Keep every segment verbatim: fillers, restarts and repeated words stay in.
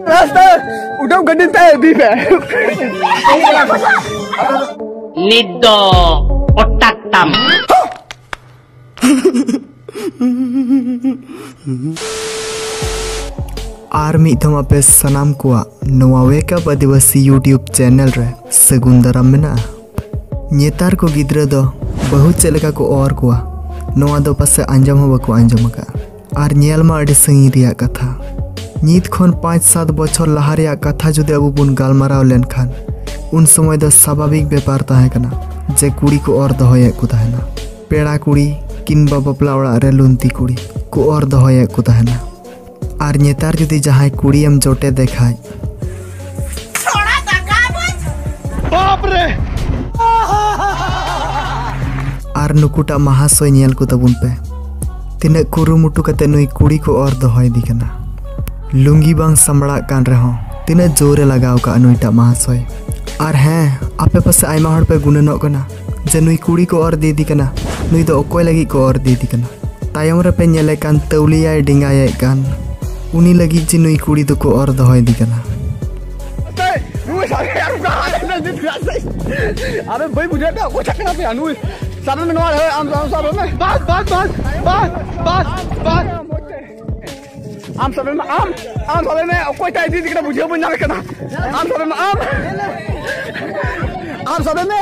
ᱨᱟᱥᱛᱟ ᱩᱰᱟᱹᱣ ᱜᱟᱹᱰᱤ ᱛᱮ ᱤᱫᱤ ᱯᱮ᱾ ᱱᱤᱛ ᱫᱚ ᱚᱴᱟᱜ ᱛᱟᱢ᱾ ᱟᱨ ᱢᱤᱫ ᱫᱷᱟᱣ ᱟᱯᱮ ᱥᱟᱱᱟᱢ ᱠᱚᱣᱟᱜ ᱱᱚᱣᱟ Wake Up ᱟᱹᱫᱤᱵᱟᱹᱥᱤ YouTube channel ᱨᱮ ᱥᱟᱹᱜᱩᱱ ᱫᱟᱨᱟᱢ ᱢᱮᱱᱟᱜᱼᱟ᱾ ᱱᱮᱛᱟᱨ ᱠᱚ ᱜᱤᱫᱽᱨᱟᱹ ᱫᱚ ᱵᱟᱹᱦᱩ ᱪᱮᱫ ᱞᱮᱠᱟ ᱠᱚ ᱚᱨ ᱠᱚᱣᱟ, ᱱᱚᱣᱟ ᱫᱚ ᱯᱟᱥᱮ ᱟᱸᱡᱚᱢ ᱦᱚᱸ ᱵᱟᱠᱚ ᱟᱸᱡᱚᱢ ᱟᱠᱟᱫᱼᱟ᱾ ᱟᱨ ᱧᱮᱞ ᱢᱟ ᱟᱹᱰᱤ ᱥᱟᱺᱜᱤᱧ ᱨᱮᱭᱟᱜ ᱠᱟᱛᱷᱟ᱾ ᱱᱤᱛ ᱠᱷᱚᱱ ᱯᱟᱸᱪ ᱥᱟᱛ ᱵᱚᱪᱷᱚᱨ ᱞᱟᱦᱟ ᱨᱮᱭᱟᱜ ᱠᱟᱛᱷᱟ ᱡᱩᱫᱤ ᱟᱵᱚ ᱵᱚᱱ ᱜᱟᱞᱢᱟᱨᱟᱣ ᱞᱮᱱᱠᱷᱟᱱ, ᱩᱱ ᱥᱚᱢᱚᱭ ᱫᱚ ᱥᱟᱵᱷᱟᱵᱤᱠ ᱵᱮᱯᱟᱨ ᱛᱟᱦᱮᱸ ᱠᱟᱱᱟ ᱡᱮ ᱠᱩᱲᱤ ᱠᱚ ᱚᱨ ᱫᱚᱦᱚᱭᱮᱫ ᱠᱚ ᱛᱟᱦᱮᱱᱟ᱾ ᱯᱮᱲᱟ ᱠᱩᱲᱤ ᱠᱤᱝᱵᱟ ᱵᱟᱯᱞᱟ ᱚᱲᱟᱜ ᱨᱮ ᱞᱩᱱᱛᱤ ᱠᱩᱲᱤ ᱠᱚ ᱚᱨ ᱫᱚᱦᱚᱭᱮᱫ ᱠᱚ ᱛᱟᱦᱮᱱᱟ᱾ ᱟᱨ ᱱᱮᱛᱟᱨ ᱡᱩᱫᱤ ᱡᱟᱦᱟᱸᱭ ᱠᱩᱲᱤᱭᱮᱢ ᱡᱚᱴᱮᱫᱮ ᱠᱷᱟᱡ, ᱵᱟᱯ ᱨᱮ! ᱟᱨ ᱱᱩᱠᱩᱴᱟᱜ ᱢᱟᱦᱟᱥᱚᱭ ᱧᱮᱞ ᱠᱚ ᱛᱟᱵᱚᱱ ᱯᱮ, ᱛᱤᱱᱟᱹᱜ ᱠᱩᱨᱩᱢᱩᱴᱩ ᱠᱟᱛᱮ ᱱᱩᱭ ᱠᱩᱲᱤ ᱠᱚ ᱚᱨ ᱫᱚᱦᱚᱭᱮᱫᱮ ᱠᱟᱱᱟ᱾ ᱞᱩᱝᱜᱤ ᱵᱟᱝ ᱥᱟᱢᱵᱲᱟᱜ ᱠᱟᱱ ᱨᱮᱦᱚᱸ ᱛᱤᱱᱟᱹᱜ ᱡᱳᱨᱮ ᱞᱟᱜᱟᱣ ᱠᱟᱜᱼᱟ ᱱᱩᱭᱴᱟᱜ ᱢᱟᱦᱟᱥᱚᱭ᱾ ᱟᱨ ᱦᱮᱸ, ᱟᱯᱮ ᱯᱟᱥᱮ ᱟᱭᱢᱟ ᱦᱚᱲ ᱯᱮ ᱜᱩᱱᱟᱹᱱᱚᱜ ᱠᱟᱱᱟ ᱡᱮ ᱱᱩᱭ ᱠᱩᱲᱤ ᱠᱚ ᱚᱨ ᱤᱫᱤᱭᱮᱫᱮ ᱠᱟᱱᱟ, ᱱᱩᱭ ᱫᱚ ᱚᱠᱚᱭ ᱞᱟᱹᱜᱤᱫ ᱠᱚ ᱚᱨ ᱤᱫᱤᱭᱮᱫᱮ ᱠᱟᱱᱟ᱾ ᱛᱟᱭᱚᱢ ᱨᱮᱯᱮ ᱧᱮᱞᱮ ᱠᱟᱱ ᱛᱟᱹᱣᱞᱤᱭᱟᱭ ᱰᱮᱸᱜᱟᱭᱮᱫ ᱠᱟᱱ, ᱩᱱᱤ ᱞᱟᱹᱜᱤᱫ ᱡᱮ ᱱᱩᱭ ᱠᱩᱲᱤ ᱫᱚᱠᱚ ᱚᱨ ᱫᱚᱦᱚᱭᱮᱫᱮ ᱠᱟᱱᱟ᱾ ᱟᱨᱮ ᱵᱟᱹᱧ ᱵᱩᱡᱷᱟᱹᱣ ᱫᱟ, ᱚᱠᱚᱭ ᱪᱟᱠᱨᱟ ᱯᱮᱭᱟ ᱱᱩᱭ? ᱥᱟᱵ ᱢᱮ ᱱᱚᱣᱟ ᱨᱮ, ᱟᱢ, ᱟᱢ ᱥᱟᱵ ᱢᱮ᱾ ᱵᱟᱥ, ᱵᱟᱥ, ᱵᱟᱥ, ᱵᱟᱥ, ᱵᱟᱥ, ᱵᱟᱥ᱾ ᱟᱢ ᱥᱟᱵ ᱢᱮ, ᱟᱢ, ᱟᱢ ᱥᱟᱵ ᱢᱮ, ᱚᱠᱚᱭ ᱴᱟᱜ ᱤᱫᱤ ᱠᱟᱱᱟ ᱵᱩᱡᱷᱟᱹᱣ ᱵᱟᱹᱧ ᱧᱟᱢ ᱠᱟᱱᱟ᱾ ᱟᱢ ᱥᱟᱵ ᱢᱮ, ᱟᱢ, ᱟᱢ ᱥᱟᱵ ᱢᱮ,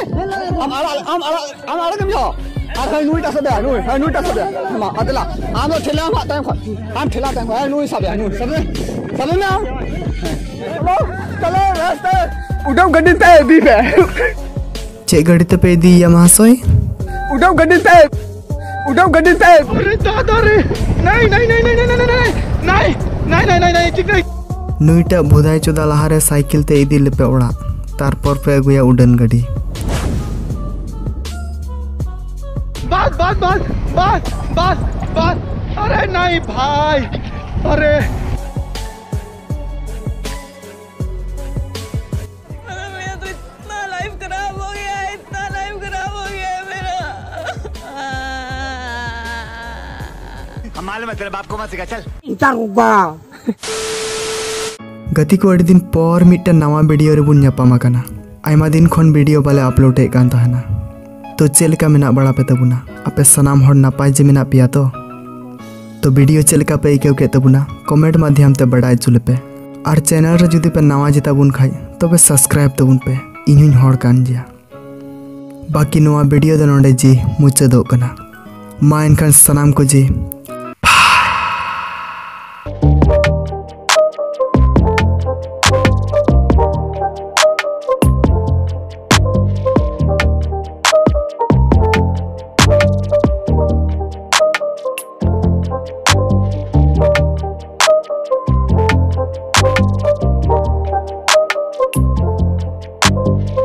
ᱟᱢ ᱟᱲᱟᱜ, ᱟᱢ ᱟᱲᱟᱜ, ᱟᱢ ᱟᱲᱟᱜ ᱮᱢ ᱡᱚ᱾ ᱟᱨ ᱦᱟᱹᱱ ᱱᱩᱭᱴᱟᱜ ᱥᱟᱵᱮ, ᱱᱩᱭ, ᱦᱟᱹᱱ ᱱᱩᱭᱴᱟᱜ ᱥᱟᱵᱮ᱾ ᱢᱟ, ᱟᱫᱮᱞᱟ, ᱟᱢ ᱫᱚ ᱴᱷᱮᱞᱟ ᱟᱢ ᱦᱟᱸᱜ ᱛᱟᱭᱚᱢ ᱠᱷᱚᱱ᱾ ᱟᱢ ᱴᱷᱮᱞᱟ ᱛᱟᱭᱚᱢ ᱠᱷᱚᱱ, ᱦᱟᱹᱱ ᱱᱩᱭ ᱥᱟᱵᱮ, ᱱᱩᱭ ᱥᱟᱵᱮ, ᱥᱟᱵᱮ ᱢᱮ ᱟᱢ᱾ ᱪᱚᱞᱚ, ᱪᱚᱞᱚ, ᱨᱟᱥᱛᱟ ᱩᱰᱟᱹᱣ ᱜᱟᱹᱰᱤ ᱛᱮ ᱤᱫᱤ ᱯᱮ᱾ ᱪᱮᱫ ᱜᱟᱹᱰᱤ ᱛᱮᱯᱮ ᱤᱫᱤᱭᱮᱭᱟ ᱢᱟᱦᱟᱥᱚᱭ? ᱩᱰᱟᱹᱣ ᱜᱟᱹᱰᱤ ᱛᱮ, ᱩᱰᱟᱹᱣ ᱜᱟᱹᱰᱤ ᱛᱮ᱾ ᱟᱨᱮ ᱫᱟᱫᱟ ᱨᱮ, ᱱᱟᱭ, ᱱᱟᱭ, ᱱᱟᱭ, ᱱᱟᱭ, ᱱᱟᱭ, ᱱᱟᱭ, ᱱᱟᱭ, ᱱᱟᱭ, ᱱᱟᱭ, ᱱᱟᱭ, ᱱᱟᱭ, ᱱᱟᱭ, ᱱᱟᱭ, ᱪᱤᱠᱟᱹ? ᱱᱩᱭᱴᱟᱜ ᱵᱷᱩᱫᱟᱭ ᱪᱚᱫᱟ ᱞᱟᱦᱟᱨᱮ ᱥᱟᱭᱠᱮᱞ ᱛᱮ ᱤᱫᱤ ᱞᱮᱯᱮ ᱚᱲᱟᱜ, ᱛᱟᱨᱯᱚᱨ ᱯᱮ ᱟᱹᱜᱩᱭᱟ ᱩᱰᱟᱹᱱ ᱜᱟᱹᱰᱤ᱾ ᱵᱟᱥ, ᱵᱟᱥ, ᱵᱟᱥ, ᱵᱟᱥ, ᱵᱟᱥ, ᱵᱟᱥ, ᱟᱨᱮ ᱱᱟᱭ ᱵᱷᱟᱭ, ᱟᱨᱮ᱾ अरे मेरा तो इतना लाइफ खराब हो गया है, इतना लाइफ खराब हो गया है मेरा। हम मालूम है तेरे बाप को मत सिखा, चल। Interrogar. ᱜᱟᱛᱮ ᱠᱚ, ᱟᱹᱰᱤ ᱫᱤᱱ ᱯᱚᱨ ᱢᱤᱫᱴᱮᱱ ᱱᱟᱣᱟ ᱵᱷᱤᱰᱤᱭᱳ ᱨᱮᱵᱚᱱ ᱧᱟᱯᱟᱢ ᱟᱠᱟᱱᱟ᱾ ᱟᱭᱢᱟ ᱫᱤᱱ ᱠᱷᱚᱱ ᱵᱷᱤᱰᱤᱭᱳ ᱵᱟᱞᱮ ᱟᱯᱞᱳᱰ ᱮᱫ ᱠᱟᱱ ᱛᱟᱦᱮᱱᱟ᱾ ᱛᱚ ᱪᱮᱫ ᱞᱮᱠᱟ ᱢᱮᱱᱟᱜ ᱵᱟᱲᱟ ᱯᱮ ᱛᱟᱵᱚᱱᱟ? ᱟᱯᱮ ᱥᱟᱱᱟᱢ ᱦᱚᱲ ᱱᱟᱯᱟᱭ ᱡᱮ ᱢᱮᱱᱟᱜ ᱯᱮᱭᱟ ᱛᱚ? ᱛᱚ ᱵᱷᱤᱰᱤᱭᱳ ᱪᱮᱫ ᱞᱮᱠᱟ ᱯᱮ ᱟᱹᱭᱠᱟᱹᱣ ᱠᱮᱫ ᱛᱟᱵᱚᱱᱟ, ᱠᱚᱢᱮᱱᱴ ᱢᱟᱫᱽᱫᱷᱚᱢ ᱛᱮ ᱵᱟᱰᱟᱭ ᱦᱚᱪᱚ ᱞᱮᱯᱮ᱾ ᱟᱨ ᱪᱮᱱᱮᱞ ᱨᱮ ᱡᱩᱫᱤ ᱯᱮ ᱱᱟᱣᱟ ᱜᱮ ᱛᱟᱵᱚᱱ ᱠᱷᱟᱡ, ᱛᱚᱵᱮ ᱥᱟᱵᱥᱠᱨᱟᱭᱤᱵ ᱛᱟᱵᱚᱱ ᱯᱮ, ᱤᱧ ᱦᱚᱧ ᱦᱚᱲ ᱠᱟᱱ ᱜᱮᱭᱟ᱾ ᱵᱟᱹᱠᱤ ᱱᱚᱣᱟ ᱵᱷᱤᱰᱤᱭᱳ ᱫᱚ ᱱᱚᱰᱮ ᱜᱮ ᱢᱩᱪᱟᱹᱫᱚᱜ ᱠᱟᱱᱟ᱾ ᱢᱟ ᱮᱱᱠᱷᱟᱱ ᱥᱟᱱᱟᱢ ᱠᱚ ᱜᱮ